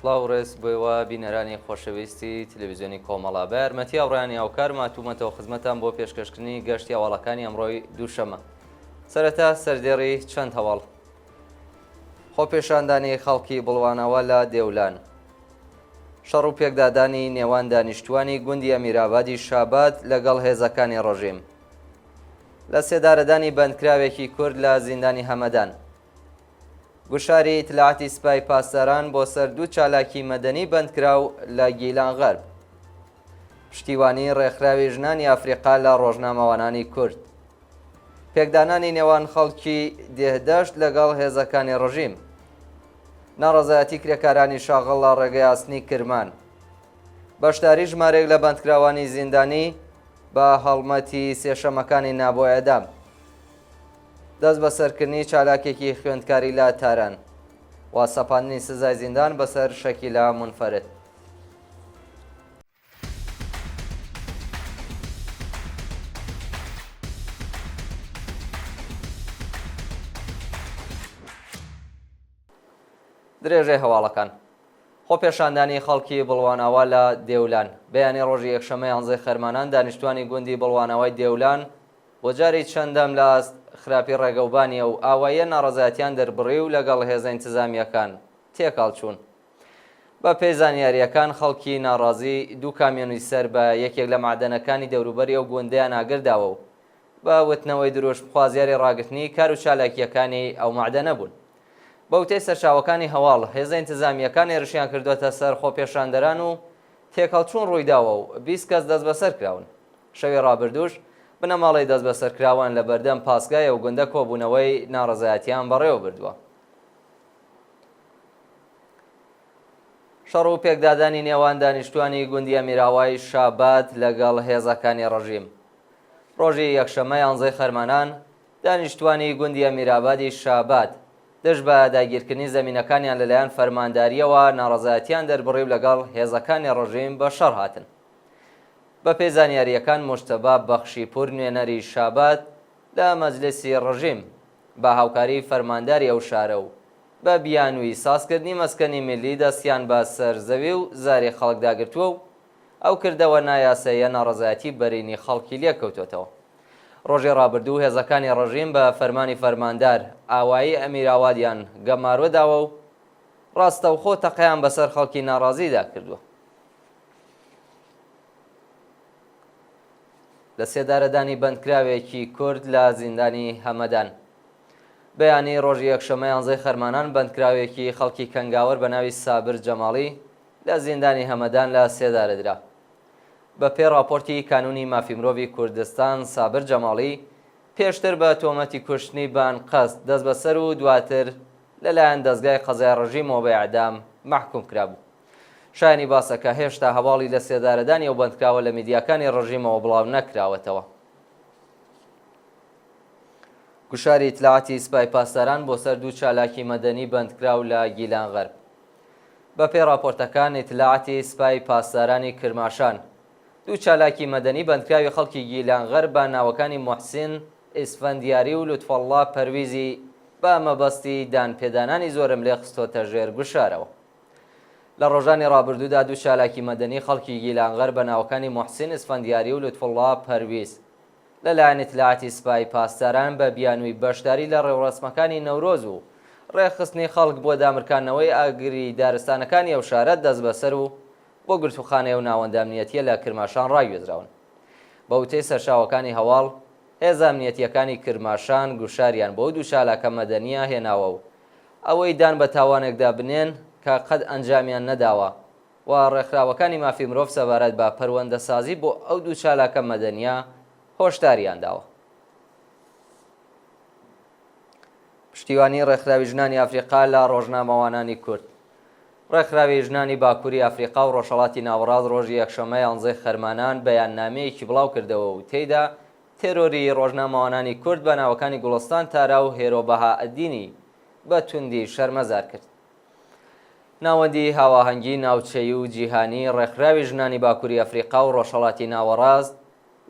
سڵاو و ڕێز بۆ ئێوە بینەرانی خۆشەویستی تلویزیۆنی کۆمەڵە. بە یارمەتی هاوڕێیانی هاوکار ماتوومەتەوە خزمەتان بۆ پێشکەشکردنی گەشتی هەواڵەکانی ئەمڕۆی دووشەمە. سەرەتا سەردێڕی چەند هەواڵ. خۆپێشاندانی خەڵکی بڵواناوە لە دێولان. شەڕ و پێکدادانی نێوان دانیشتووانی گوندی ئەمیرئابادی شاباد لەگەڵ هێزەکانی ڕژیم. لە سێدارەدانی بەندکراوێکی کورد لە زیندانی هەمەدان. گوشاری ئیتلاعاتی سپای پاسداران بۆ سەر دوو چالاکی مەدەنی بەندکراو لە گیلان غەرب. پشتیوانی ڕێکخراوی ژنانی ئەفریقا لە ڕۆژنامەوانانی کورد. پێکدانانی نێوان خەڵکی دێهدەشت لەگەڵ هێزەکانی ڕژیم. ناڕەزایەتی کرێکارانی شاغڵ لە ڕێگەی ئاسنی کرمان. بەشداری ژمارەیەک لە بەندکراوانی زیندانی بە هەڵمەتی سێشەمەکانی نا بۆ ئێعدام. دەستبەسەرکردنی چالاکێکی خوێندکاری لە تاران و سەپاندنی سزای زیندان بەسەر شەکیلا مونفەرد. درێژەی هەواڵەکان. خۆپێشاندانی خەڵکی بڵواناوا لە دێولان. بەیانی ڕۆژی یەکشەممە یانزەی خەرمانان دانیشتوانی گوندی بڵواناوای دێولان بۆ جاری چەندەم لە ئاست خراپی ڕێگەوبانی ئەو ئاواییە ناڕەزایەتیان دەربڕی و لەگەڵ هێزە ئینتزامییەکان تێکهەڵچوون. بە پێی زانیارییەکان خەڵکی ناڕازی دوو کامیۆنی سەر بە یەکێک لە مەعدەنەکانی دەوروبەری ئەو گوندەیان ئاگر داوە و بە وتنەوەی دروشم خوازیاری ڕاگرتنی کار و چالاکییەکانی ئەو مەعدەنە بوون. بە وتەی سەرچاوەکانی هەواڵ، هێزە ئینتزامییەکان هێرشیان کردووەتە سەر خۆپێشاندەران و تێکهەڵچوون ڕوویداوە و 20 کەس دەستبەسەر کراون. شەوی ڕابردووش بنەماڵەی دەستبەسەرکراوان لە بەردەم پاسگای ئەو گوندە کۆبوونەوەی ناڕەزایەتیان بەڕێوە بردووە. شەڕ و پێکدادانی نێوان دانیشتوانی گوندی ئەمیراوای شاباد لەگەڵ هێزەکانی ڕژیم. ڕۆژی یەکشەممە یانزەی خەرمانان، دانیشتوانی گوندی ئەمیرئابادی شاباد، دژ بە داگیرکردنی زەمینەکانیان لەلایەن فەرماندارییەوە ناڕەزایەتیان دەربڕی و لەگەڵ هێزەکانی ڕژیم بە شەڕ هاتن. بەپێی زانیارییەکان موجتەبا بەخشیپوور نوێنەری شاباد لە مەجلیسی ڕژیم بە هاوکاریی فەرمانداری ئەو شارە و بە بیانووی سازکردنی مەسکەنی میللی دەستیان بە سەر زەوی و زاری خەڵکدا گرتووە و ئەو کردەوە نایاساییە ناڕەزایەتی بەرینی خەڵکی لێکەوتۆتەوە. ڕۆژی ڕابردوو هێزەکانی ڕژیم بە فەرمانی فەرماندار ئاوایی ئەمیراوادیان گەمارۆ داوە و ڕاستەوخۆ تەقەیان بەسەر خەڵکی ناڕازیدا کردووە. لە سێدارەدانی بەندکراوێکی کورد لە زیندانی هەمەدان. بەیانی ڕۆژی یەکشەممە یانزەی خەرمانان بەندکراوێکی خەڵکی کەنگاوەر بە ناوی سابر جەماڵی لە زیندانی هەمەدان لە سێدارە درا. بە پێی ڕاپۆرتی کانوونی مافی مرۆڤی کوردستان سابر جەماڵی پێشتر بە تۆمەتی کوشتنی بە ئەنقەست دەستبەسەر و دواتر لەلایەن دەزگای قەزای ڕژیمەوە بە ئێعدام مەحکووم کرابوو. شایانی باسە کە هێشتا هەواڵی لە سێدارەدانی ئەو بەندکراوە لە میدیاکانی ڕژیمەوە بڵاو نەکراوەتەوە. گوشاری ئیتلاعاتی سپای پاسداران بۆ سەر دوو چالاکی مەدەنی بەندکراو لە گیلان غەرب. بە پێی ڕاپۆرتەکان ئیتلاعاتی سپای پاسدارانی کرماشان دوو چالاکی مەدەنی بەندکراوی خەڵکی گیلان غەرب بە ناوەکانی موحسین ئیسفەندیاری و لوتفەڵڵا پەرویزی بە مەبەستی دانپێدانانی زۆرەملێ خستۆتە ژێر گوشارەوە. لە ڕۆژانی ڕابردوودا دوو چالاکی مەدەنی خەڵکی گیلانغەر بە ناوەکانی موحسین ئیسفەندیاری و لوتفوڵڵا پەرویز لە لایەن ئیتلاعاتی سپای پاسداران بە بیانووی بەشداری لە ڕێوڕەسمەکانی نەورۆز و ڕێکخستنی خەڵک بۆ دامرکاندنەوەی ئاگری دارستانەکانی ئەو شارە دەستبەسەر و بۆ گرتووخانەی ئەو ناوەندە ئەمنیەتییە لە کرماشان ڕاگوێزراون. بە وتەی سەرچاوەکانی هەواڵ، هێزە ئەمنیەتییەکانی کرماشان گوشاریان بۆ ئەو دوو چالاکە مەدەنییە هێناوە و ئەوەی دان بە تاوانێکدا بنێن کە قەت ئەنجامیان نەداوە و ڕێکخراوەکانی مافی مرۆڤ سەبارەت بە پەروەندەسازی بۆ ئەو دوو چالاکە مەدەنییە هۆشدارییان داوە. پشتیوانی ڕێکخراوی ژنانی ئەفریقا لە ڕۆژنامەوانانی کورد ڕێکخراوی ژنانی باکووری ئەفریقا و ڕۆژهەڵاتی ناوەڕاست ڕۆژی یەکشەممە یانزەی خەرمانان بەیاننامەیەکی بڵاوکردەوە و تێیدا تێرۆری ڕۆژنامەوانانی کورد بە ناوەکانی گوڵستان تارا و هێرۆ بەهائەدینی بە توندی شەرمەزار کرد. ناوەندی هاواهەنگی ناوچەیی و جیهانی ڕێکخراوی ژنانی باکووری ئەفریقا و ڕۆژهەڵاتی ناوەڕاست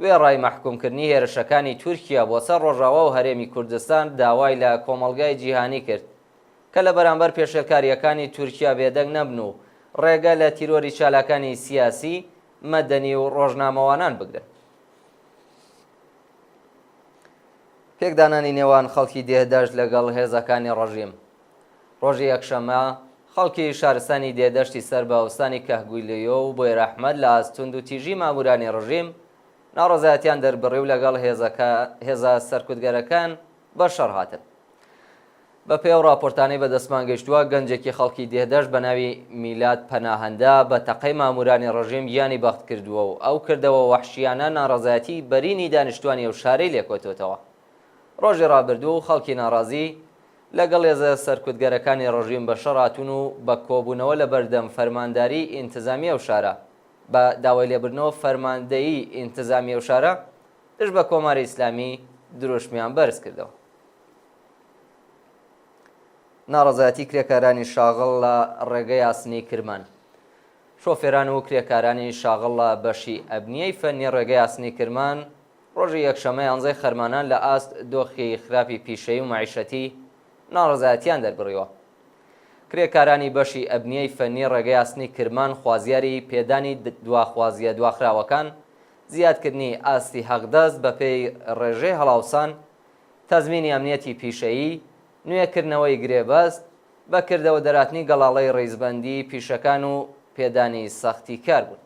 وێڕای مەحکوومکردنی هێرشەکانی تورکیا بۆ سەر ڕۆژاوا و هەرێمی کوردستان داوای لە کۆمەڵگای جیهانی کرد کە لە بەرامبەر پێشێلکارییەکانی تورکیا بێدەنگ نەبن و. ڕێگە لە تیرۆری چالاکانی سیاسی، مەدەنی و ڕۆژنامەوانان بگرن. پێکدانانی نێوان خەڵکی دێهدەشت لەگەڵ هێزەکانی ڕژیم. ڕۆژی یەکشەممە، خەڵکی شارستانی دێهدەشتی سەر بە ئوستانی کەهگویلۆیۆ و بۆیەرئەحمەد لە ئاست توندوتیژی ماموورانی ڕژیم ناڕەزایەتیان دەربڕی و لەگەڵ هێزە سەرکوتگەرەکان بە شەڕ هاتن. بە پێی ئەو ڕاپۆرتانەی بە دەستمان گەیشتووە، گەنجێکی خەڵکی دێهدەشت بە ناوی میلاد پەناهەندە بە تەقەی ماموورانی ڕژیم گیانی بەخت کردووە و ئەو کردەوە وەحشییانە ناڕەزایەتیی بەرینی دانیشتووانی ئەو شارەی لێکەوتۆتەوە. ڕۆژی ڕابردوو خەڵکی ناڕازی لەگەڵ هێزە سەرکوتگەرەکانی ڕژیم بە شەڕ هاتوون و بە کۆبوونەوە لە بەردەم فەرمانداریی ئینتزامیی ئەو شارە بە داوای لێبردنەوە فەرماندەیی ئینتزامیی ئەو شارە دژ بە کۆماری ئیسلامی دروشمیان بەرز کردەوە. ناڕەزایەتی کرێکارانی شاغڵ لە ڕێگەی ئاسنی کرمان. شۆفێران و کرێکارانی شاغڵ لە بەشی ئەبنیەی فەنی ڕێگەی ئاسنی کرمان ڕۆژی یەکشەممە یانزەی خەرمانان لە ئاست دۆخی خراپی پیشەیی و مەعیشەتی ناڕەزایەتیان دەربڕیوە. کرێکارانی بەشی ئەبنیەی فەنی ڕێگەی ئاسنی کرمان خوازیاری پێدانی دواخوازیە دواخراوەکان، زیادکردنی ئاستی حەقدەست بەپێی ڕێژەی هەڵاوسان، تەزمینی ئەمنیەتی پیشەیی، نوێکردنەوەی گرێبەست، بە کردەوە دەراتنی گەڵاڵەی ڕیزبەندیی پیشەکان و پێدانی سەختی کار بوون.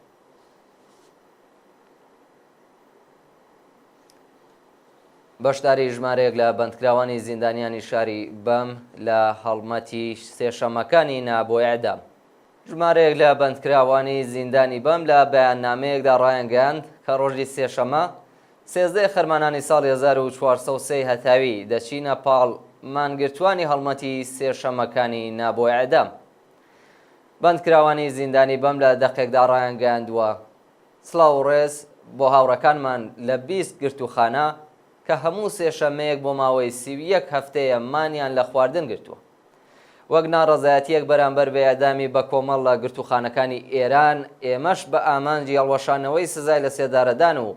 بەشداری ژمارەیەک لە بەندکراوانی زیندانیانی شاری بەم لە هەڵمەتی سێشەممەکانی نا بۆ ئێعدام. ژمارەیەک لە بەندکراوانی زیندانی بەم لە بەیاننامەیەکدا ڕایانگەیاند کە ڕۆژی سێشەممە 13 ی خەرمانانی ساڵی 1403 ی هەتاوی دەچینە پاڵ مانگرتووانی هەڵمەتی سێشەممەکانی نا بۆ ئێعدام. بەندکراوانی زیندانی بەم لە دەقێکدا ڕایانگەیاندووە، سڵاو و ڕێز بۆ هاوڕێکانمان لە 20 گرتووخانە کە هەموو سێشەممەیەک بۆ ماوەی 31 هەفتەیە مانیان لە خواردن گرتووە. وەک ناڕەزایەتییەک بەرامبەر بە ئێعدامی بەکۆمەڵ لە گرتووخانەکانی ئێران، ئێمەش بە ئامانجی هەڵوەشاندنەوەی سزای لەسێدارەدان و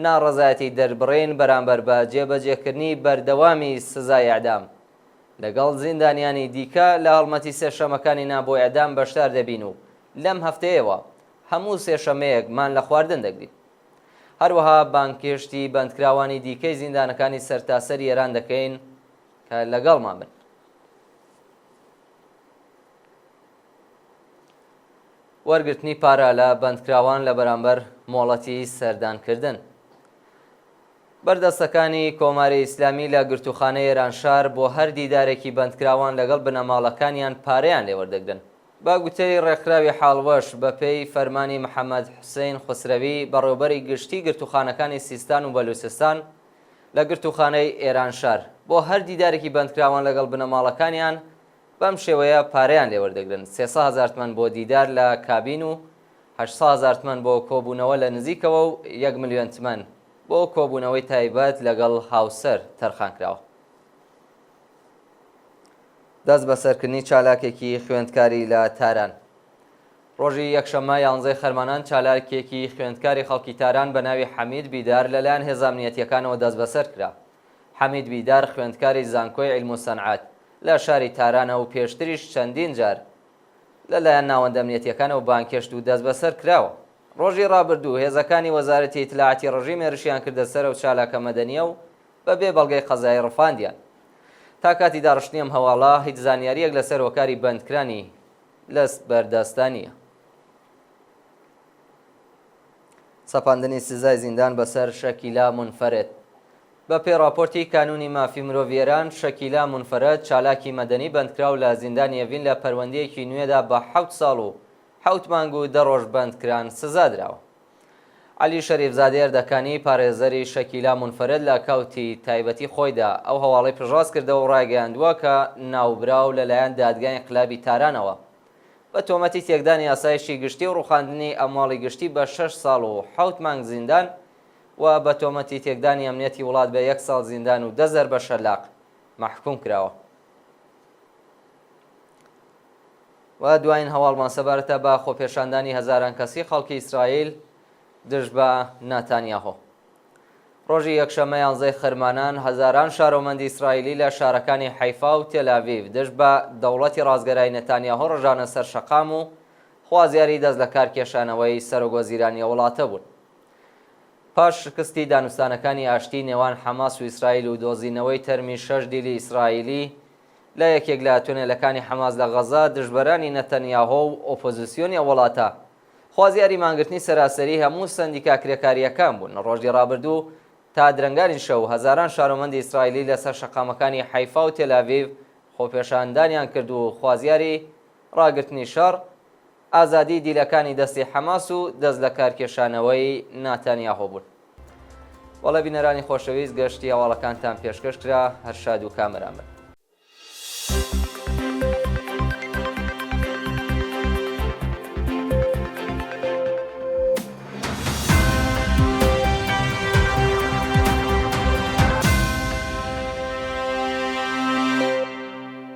ناڕەزایەتی دەربڕین بەرامبەر بە جێبەجێکردنی بەردەوامی سزای ئێعدام، لەگەڵ زیندانیانی دیکە لە هەڵمەتی سێشەمەکانی نا بۆ ئێعدام بەشدار دەبین و لەم هەفتەیەوە هەموو سێشەمەیەک مان لە خواردن دەگرین. هەروەها بانگهێشتی بەندکراوانی دیکەی زیندانەکانی سەرتاسەری ئێران دەکەین کە لەگەڵمان بن. وەرگرتنی پارە لە بەندکراوان لە بەرامبەر مۆڵەتی سەردانکردن. بەردەستەکانی کۆماری ئیسلامی لە گرتووخانەی ئێرانشار بۆ هەر دیدارێکی بەندکراوان لەگەڵ بنەماڵەکانیان پارەیان لێ وەردەگرن. بە گوتەی ڕێکخراوی حاڵوەش، بەپێی فەرمانی محەمەد حوسەین خوسرەوی، بەڕێوەبەری گشتیی گرتووخانەکانی سیستان و بەلووچستان، لە گرتووخانەی ئێرانشار، بۆ هەر دیدارێکی بەندکراوان لەگەڵ بنەماڵەکانیان بەم شێوەیە پارەیان لێ وەردەگرن، 300 هەزار تمەن بۆ دیدار لە کابین و 800 هەزار تمەن بۆ کۆبوونەوە لە نزیکەوە و یەک ملیۆن تمەن بۆ کۆبوونەوەی تایبەت لەگەڵ هاوسەر تەرخانکراوە. دەستبەسەرکردنی چالاکێکی خوێندکاری لە تاران. ڕۆژی یەکشەممە یانزەی خەرمانان چالاکێکی خوێندکاری خەڵکی تاران بە ناوی حەمید بیدار لەلایەن هێزە ئەمنیەتییەکانەوە دەستبەسەر کرا. حەمید بیدار خوێندکاری زانکۆی عیلم و سەنعەت لە شاری تارانە و پێشتریش چەندین جار لەلایەن ناوەندە ئەمنیەتییەکانەوە بانگهێشت و دەستبەسەر کراوە. ڕۆژی ڕابردوو هێزەکانی وەزارەتی ئیتلاعاتی ڕژیم هێرشیان کردە سەر ئەو چالاکە مەدەنییە و بە بێ بەڵگەی قەزایی ڕفاندیان. تا کاتی داڕشتنی ئەم هەواڵە هیچ زانیارییەک لەسەر هۆکاری بەندکرانی لە بەردەستدا نییە. سەپاندنی سزای زیندان بەسەر شەکیلا مونفەرد. بە پێی ڕاپۆرتی کانوونی مافی مرۆڤی ئێران، شەکیلا مونفەرەد، چالاکی مەدەنی بەندکراو لە زیندانی ئێڤین لە پەروەندەیەکی نوێدا بە حەوت ساڵ و حەوت مانگ و دە ڕۆژ بەندکران سزا دراوە. عەلی شەریفزادە ئەردەکانی، پارێزەری شەکیلا مونفەرەد لە ئەکاونتی تایبەتی خۆیدا ئەو هەواڵەی پشتڕاست کردەوە و ڕایگەیاندووە کە ناوبراو لەلایەن دادگای ئینقلابی تارانەوە بە تۆمەتی تێکدانی ئاسایشی گشتی و ڕووخاندنی ئەمواڵی گشتی بە شەش ساڵ و حەوت مانگ زیندان و بە تۆمەتی تێکدانی ئەمنیەتی وڵات بە یەک ساڵ زیندان و دە زەربە شەلاق مەحکووم کراوە. و دوایین هەواڵمان سەبارەتە بە خۆپێشاندانی هەزاران کەسی خەڵکی ئیسرائیل دژ بە ناتانیاهۆ. ڕۆژی یەکشەممە یانزەی خەرمانان هەزاران شارۆمەندی ئیسرائیلی لە شارەکانی حەیفا و تێلاڤیڤ دژ بە دەوڵەتی ڕاستگەرای نەتانیاهۆ ڕژانە سەر شەقام و. خوازیاری دەست لەکار کێشانەوەی سەرۆک وەزیرانی ئەو وڵاتە بوون. پاش شکستی دانوستانەکانی ئاشتی نێوان حەماس و ئیسرائیل و دۆزینەوەی تەرمی شەش دیلی ئیسرائیلی لە یەکێک لە تونێلەکانی حەماس لە غەزە، دژبەرانی نەتەنیاهۆ و ئۆپۆزیسیۆنی ئەو وڵاتە خوازیاری مانگرتنی سەراسەریی هەموو سەندیکا کرێکارییەکان بوون. ڕۆژی ڕابردوو تا درەنگانی شەو هەزاران شارۆمەندی ئیسرائیلی لەسەر شەقامەکانی حەیفا و تێلاڤیڤ خۆپێشاندانیان کرد و خوازیاری ڕاگرتنی شەڕ، ئازادیی دیلەکانی دەستی حەماس و دەستلەکارکێشانەوەی ناتانیاهۆ بوون. بەڵێ بینەرانی خۆشەویست گەشتی هەواڵەکانتان پێشکەش کرا، هەر شاد و کامەران بن.